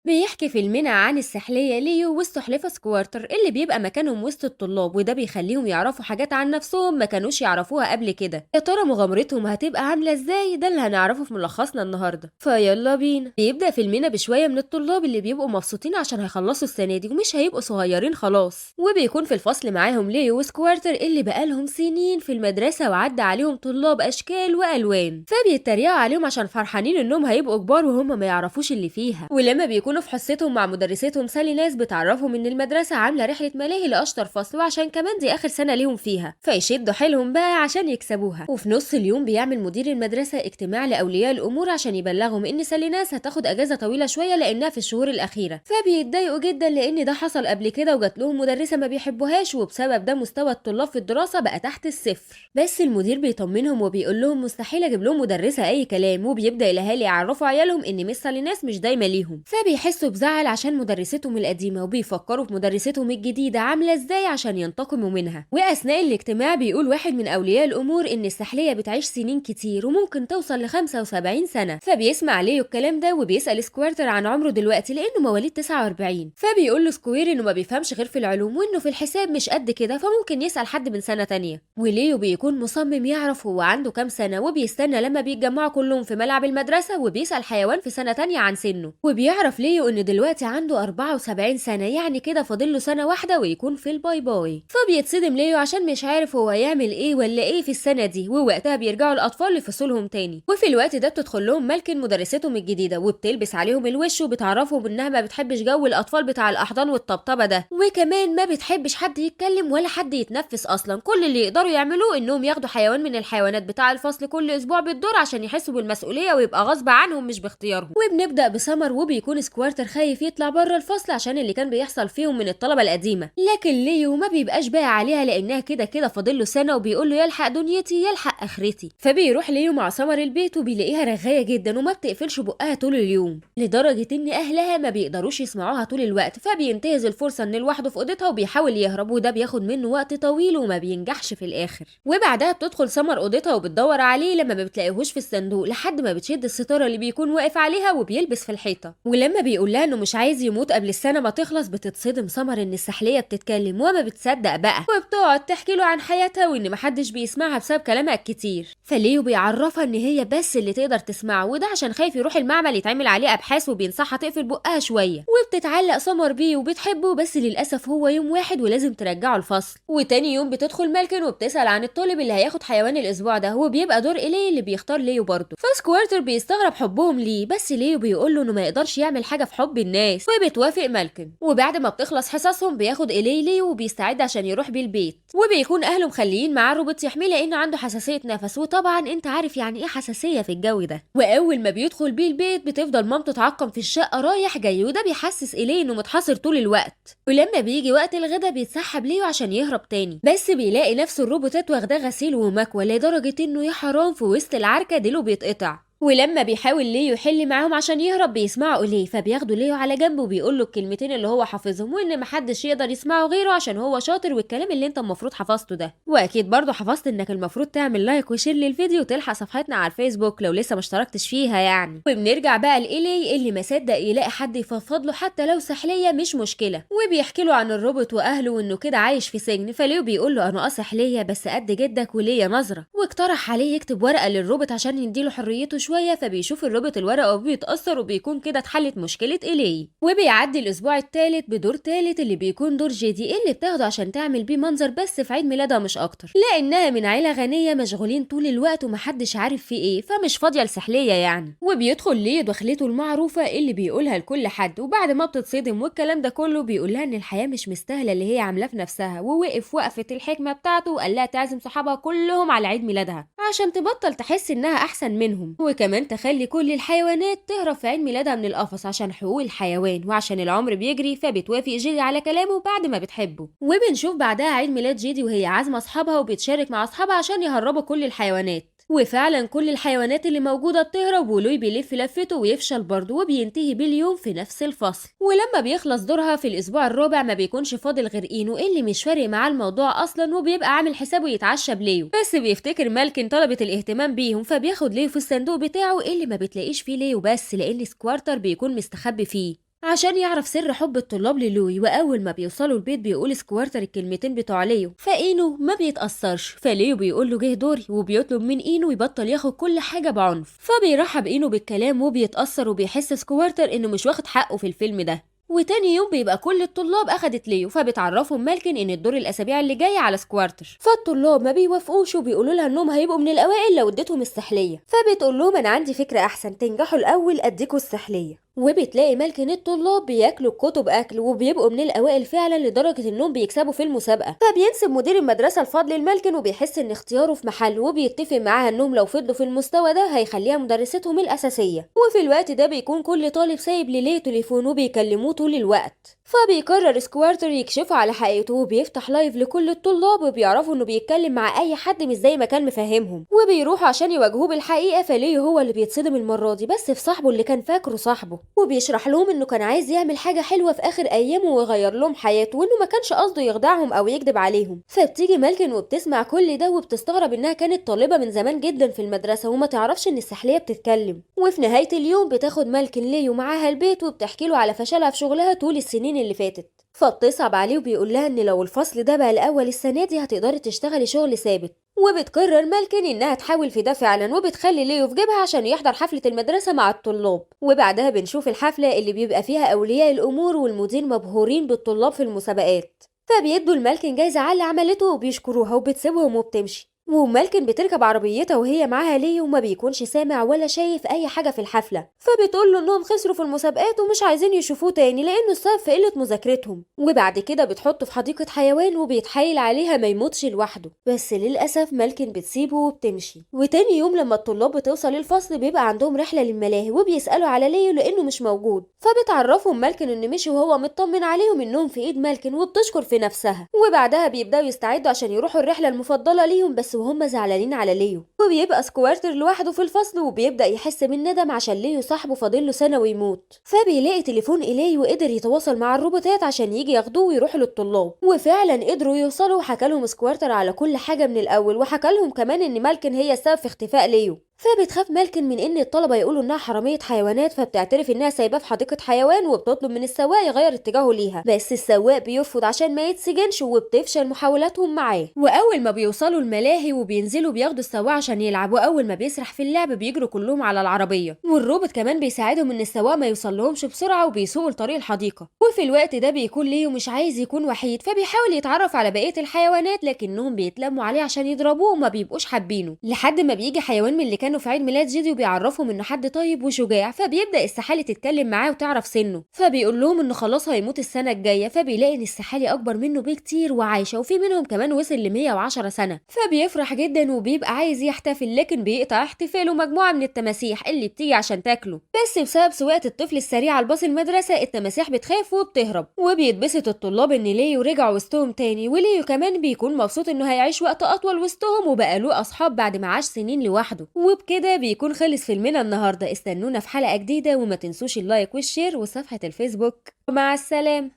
بيحكي فيلمنا عن السحلية ليو والسلحفة سكوارتر اللي بيبقى مكانهم وسط الطلاب، وده بيخليهم يعرفوا حاجات عن نفسهم ما كانوش يعرفوها قبل كده. يا ترى مغامرتهم هتبقى عاملة ازاي؟ ده اللي هنعرفه في ملخصنا النهارده، فيلا بينا. بيبدأ فيلمنا بشوية من الطلاب اللي بيبقوا مبسوطين عشان هيخلصوا السنة دي ومش هيبقوا صغيرين خلاص، وبيكون في الفصل معاهم ليو وسكوارتر اللي بقالهم سنين في المدرسة وعدى عليهم طلاب أشكال وألوان، فبيتريقوا عليهم عشان فرحانين إنهم هيبقوا كبار وهم ما يعرفوش اللي فيها. ولما بيكونوا في حصتهم مع مدرستهم سالي ناس بتعرفهم ان المدرسة عامله رحله ملاهي لاشطر فصل، وعشان كمان دي اخر سنة ليهم فيها فيشدوا حيلهم بقى عشان يكسبوها. وفي نص اليوم بيعمل مدير المدرسة اجتماع لاولياء الامور عشان يبلغهم ان سالي ناس هتاخد اجازه طويلة شوية لانها في الشهور الاخيرة، فبيتضايقوا جدا لان ده حصل قبل كده وجات لهم مدرسه ما بيحبوهاش، وبسبب ده مستوى الطلاب في الدراسة بقى تحت الصفر. بس المدير بيطمنهم وبيقول لهم مستحيل اجيب لهم مدرسه اي كلام، وبيبدا الاهالي يعرفوا عيالهم ان مس سالي ناس مش دايما ليهم، فبيحسوا بزعل عشان مدرستهم القديمة وبيفكروا في مدرستهم الجديدة عامله ازاي عشان ينتقموا منها. واثناء الاجتماع بيقول واحد من اولياء الامور ان السحليه بتعيش سنين كتير وممكن توصل ل 75 سنة، فبيسمع ليو الكلام ده وبيسال سكوارتر عن عمره دلوقتي لانه مواليد 49، فبيقول له سكوير انه ما بيفهمش غير في العلوم وانه في الحساب مش قد كده، فممكن يسال حد من سنة تانية. وليو بيكون مصمم يعرف هو عنده كام سنة، وبيستنى لما بيتجمعوا كلهم في ملعب المدرسة وبيسال حيوان في سنة تانية عن سنة، وبيعرف ليو ان دلوقتي عنده 74 سنة، يعني كده فاضل له سنة واحدة ويكون في ال bye bye. فبيتصدم ليو عشان مش عارف هو هيعمل ايه ولا ايه في السنة دي، ووقتها بيرجعوا الاطفال لفصولهم تاني. وفي الوقت ده بتدخل لهم مالكن مدرستهم الجديدة وبتلبس عليهم الوش وبتعرفهم انها ما بتحبش جو الاطفال بتاع الاحضان والطبطبه ده، وكمان ما بتحبش حد يتكلم ولا حد يتنفس اصلا. كل اللي يقدروا يعملوه انهم ياخدوا حيوان من الحيوانات بتاع الفصل كل اسبوع بالدور عشان يحسوا بالمسؤولية ويبقى غصب عنهم مش باختيارهم. وبنبدا بسمر، وبيكون سكوارتر خايف يطلع بره الفصل عشان اللي كان بيحصل فيهم من الطلبة القديمة، لكن ليو ما بيبقاش باقي عليها لانها كده كده فاضل له سنة، وبيقول له يلحق دنيتي يلحق اخرتي. فبيروح ليو مع سمر البيت وبيلاقيها رغايه جدا وما بتقفلش بقها طول اليوم لدرجة ان اهلها ما بيقدروش يسمعوها طول الوقت، فبينتهز الفرصة ان لوحده في اوضتها وبيحاول يهرب، وده بياخد منه وقت طويل وما بينجحش في الاخر. وبعدها بتدخل سمر اوضتها وبتدور عليه لما ما بتلاقيهوش في الصندوق لحد ما بتشد الستارة اللي بيكون واقف عليها وبيلبس في الحيطة. ولما بيقول لها انه مش عايز يموت قبل السنة ما تخلص بتتصدم سمر ان السحليه بتتكلم وما بتصدق بقى، وبتقعد تحكي له عن حياتها وان محدش بيسمعها بسبب كلامها الكتير. فليو بيعرفها ان هي بس اللي تقدر تسمعه، وده عشان خايف يروح المعمل يتعمل عليه ابحاث، وبينصحها تقفل بقها شوية. وبتتعلق سمر بيه وبتحبه، بس للاسف هو يوم واحد ولازم ترجعه الفصل. وتاني يوم بتدخل مالكن وبتسال عن الطالب اللي هياخد حيوان الاسبوع ده، وبيبقى دور اليه اللي بيختار ليو برضه. فسكوارتر بيستغرب حبهم ليه، بس ليو بيقول له انه ما يقدرش يعمل حاجة في حب الناس، وبتوافق مالكن. وبعد ما بتخلص حصصهم بياخد اليه ليو وبيستعد عشان يروح بيه البيت، وبيكون اهله مخليين معاه روبوت يحميه لانه عنده حساسية نفس، وطبعا انت عارف يعني ايه حساسية في الجو ده. واول ما بيدخل بيه البيت بتفضل مامته تعقم في الشقة رايح جاي، وده بيحسس اليه انه متحاصر طول الوقت. ولما بيجي وقت الغدا بيتسحب ليو عشان يهرب تاني، بس بيلاقي نفس الروبوتات واخداه غسيل ومكوى لدرجة انه يا حرام في وسط العركه ديله بيتقطع. ولما بيحاول ليو يحل معاهم عشان يهرب بيسمعوا ليه، فبياخدوا ليو على جنب وبيقول له الكلمتين اللي هو حافظهم وان محدش يقدر يسمعه غيره عشان هو شاطر، والكلام اللي انت المفروض حفظته ده. واكيد برضه حفظت انك المفروض تعمل like و share للفيديو وتلحق صفحتنا على الفيسبوك لو لسه ما اشتركتش فيها يعني. وبنرجع بقى لإلي اللي ما صدق يلاقي حد يفضفض له حتى لو سحليه مش مشكلة، وبيحكي له عن الروبوت واهله وانه كده عايش في سجن. فليو بيقول له انا سحليه بس قد جدك وليا نظره، واقترح عليه يكتب ورقة للروبوت عشان يديله حريته شوية. فبيشوف الروبوت الورقة وبيتاثر، وبيكون كده اتحلت مشكلة الي. وبيعدي الاسبوع الثالث بدور ثالث اللي بيكون دور جيدي اللي بتاخده عشان تعمل بيه منظر بس في عيد ميلادها مش اكتر، لانها من عيله غنية مشغولين طول الوقت ومحدش عارف فيه ايه، فمش فاضية لسحليه يعني. وبيدخل ليه دخلته المعروفة اللي بيقولها لكل حد، وبعد ما بتتصدم والكلام ده كله بيقول لها ان الحياة مش مستاهلة اللي هي عاملاه في نفسها، ووقف وقفه الحكمة بتاعته وقال لها تعزم صحابها كلهم على عيد ميلادها عشان تبطل تحس انها احسن منهم، وكمان تخلي كل الحيوانات تهرب في عيد ميلادها من القفص عشان حقوق الحيوان وعشان العمر بيجري. فبتوافق جيدي على كلامه بعد ما بتحبه. وبنشوف بعدها عيد ميلاد جيدي وهي عازمة اصحابها وبتشارك مع اصحابها عشان يهربوا كل الحيوانات، وفعلا كل الحيوانات اللي موجودة بتهرب، ولوي بيلف لفته ويفشل برضه، وبينتهي باليوم في نفس الفصل. ولما بيخلص دورها في الاسبوع الرابع ما بيكونش فاضل غير اينو اللي مش فارق معاه الموضوع اصلا، وبيبقى عامل حسابه يتعشى بليو، بس بيفتكر مالكن طلبت الاهتمام بيهم فبياخد ليو في الصندوق بتاعه اللي ما بتلاقيش فيه ليو بس لان سكوارتر بيكون مستخبي فيه. عشان يعرف سر حب الطلاب للوي. واول ما بيوصلوا البيت بيقول سكوارتر الكلمتين بتوع ليو، فاينو ما بيتاثرش، فليو بيقول له جه دوري، وبيطلب من اينو يبطل ياخد كل حاجة بعنف، فبيرحب اينو بالكلام وبيتاثر، وبيحس سكوارتر انه مش واخد حقه في الفيلم ده. وتاني يوم بيبقى كل الطلاب اخدت ليو، فبتعرفهم مالكن ان الدور الاسابيع اللي جاية على سكوارتر، فالطلاب ما بيوافقوش وبيقولوا لها انهم هيبقوا من الاوائل لو اديتهم السحليه، فبتقول لهم انا عندي فكرة احسن، تنجحوا الاول اديكوا السحليه. وبتلاقي مالكن الطلاب بياكلوا الكتب اكل وبيبقوا من الاوائل فعلا لدرجة انهم بيكسبوا في المسابقة، فبينسب مدير المدرسة الفضل لمالكن وبيحس ان اختياره في محله، وبيتفق معاها انهم لو فضلوا في المستوى ده هيخليها مدرستهم الاساسية. وفي الوقت ده بيكون كل طالب سايب لليه تليفون وبيكلموه طول الوقت، فبيقرر سكوارتر يكشفه على حقيقته وبيفتح live لكل الطلاب وبيعرفوا انه بيتكلم مع اي حد مش زي ما كان مفهمهم، وبيروحوا عشان يواجهوه بالحقيقة. فليه هو اللي بيتصدم المرة دي بس في صاحبه اللي كان فاكره صاحبه، وبيشرح لهم انه كان عايز يعمل حاجة حلوة في اخر ايامه ويغير لهم حياته، وانه ما كانش قصده يخدعهم او يكذب عليهم. فبتيجي مالكن وبتسمع كل ده وبتستغرب انها كانت طالبه من زمان جدا في المدرسة وما تعرفش ان السحليه بتتكلم. وفي نهاية اليوم بتاخد مالكن ليو معاها البيت وبتحكي له على فشلها في شغلها طول السنين اللي فاتت، فبتصعب عليه وبيقول لها ان لو الفصل ده بقى الاول السنة دي هتقدري تشتغلي شغل ثابت. وبتقرر مالكن انها تحاول في ده فعلا، وبتخلي ليو في جيبها عشان يحضر حفلة المدرسة مع الطلاب. وبعدها بنشوف الحفلة اللي بيبقى فيها اولياء الامور والمدير مبهورين بالطلاب في المسابقات، فبيدوا لمالكن جايزة على اللي عملته وبيشكروها وبتسيبهم وبتمشي. ومالكن بتركب عربيتها وهي معاها ليو وما بيكونش سامع ولا شايف اي حاجة في الحفلة، فبتقول له انهم خسروا في المسابقات ومش عايزين يشوفوه تاني لانه السبب في قلة مذاكرتهم. وبعد كده بتحطه في حديقة حيوان وبيتحايل عليها ما يموتش لوحده، بس للاسف مالكن بتسيبه وبتمشي. وتاني يوم لما الطلاب بتوصل الفصل بيبقى عندهم رحله للملاهي وبيسالوا على ليو لانه مش موجود، فبتعرفهم مالكن ان مشي وهو مطمن عليهم انهم في ايد مالكن وبتشكر في نفسها. وبعدها بيبداوا يستعدوا عشان يروحوا الرحلة المفضلة ليهم، بس وهم زعلانين على ليو. وبيبقى سكوارتر لوحده في الفصل وبيبدا يحس بالندم عشان ليو صاحبه فاضل له سنة ويموت، فبيلاقي تليفون إلي وقدر يتواصل مع الروبوتات عشان يجي ياخدوه ويروحوا للطلاب، وفعلا قدروا يوصلوا. وحكى لهم سكوارتر على كل حاجة من الاول، وحكى لهم كمان ان مالكن هي السبب في اختفاء ليو. فبتخاف مالكن من ان الطلبة يقولوا انها حرامية حيوانات، فبتعترف انها سايباه في حديقة حيوان وبتطلب من السواق يغير اتجاهه ليها، بس السواق بيرفض عشان ما يتسجنش وبتفشل محاولاتهم معاه. واول ما بيوصلوا الملاهي وبينزلوا بياخدوا السواق عشان يلعب، واول ما بيسرح في اللعب بيجروا كلهم على العربية، والروبوت كمان بيساعدهم ان السواق ما يوصلهمش بسرعة وبيسوقوا لطريق الحديقة. وفي الوقت ده بيكون ليو مش عايز يكون وحيد، فبيحاول يتعرف على بقية الحيوانات لكنهم بيتلموا عليه عشان يضربوه وما بيبقوش حابينه، لحد ما بيجي حيوان من اللي كانوا في عيد ميلاد جيدي وبيعرفهم انه حد طيب وشجاع. فبيبدا السحالي تتكلم معاه وتعرف سنة، فبيقول لهم انه خلاص هيموت السنة الجاية، فبيلاقي ان السحالي اكبر منه بكتير وعايشة، وفي منهم كمان وصل ل 110 سنة، فبيفرح جدا وبيبقى عايز يحتفل، لكن بيقطع احتفاله مجموعة من التماسيح اللي بتيجي عشان تاكله، بس بسبب سواقة الطفل السريع على الباص المدرسة التماسيح بتخاف وبتهرب. وبيتبسط الطلاب ان ليو رجع وسطهم تاني، وليو كمان بيكون مبسوط انه هيعيش وقت اطول وسطهم وبقى له اصحاب بعد ما عاش سنين لوحده. وبكده بيكون خلص فيلمنا النهارده، استنونا في حلقة جديدة، وما تنسوش ال like وال share وصفحه الفيسبوك. مع السلامة.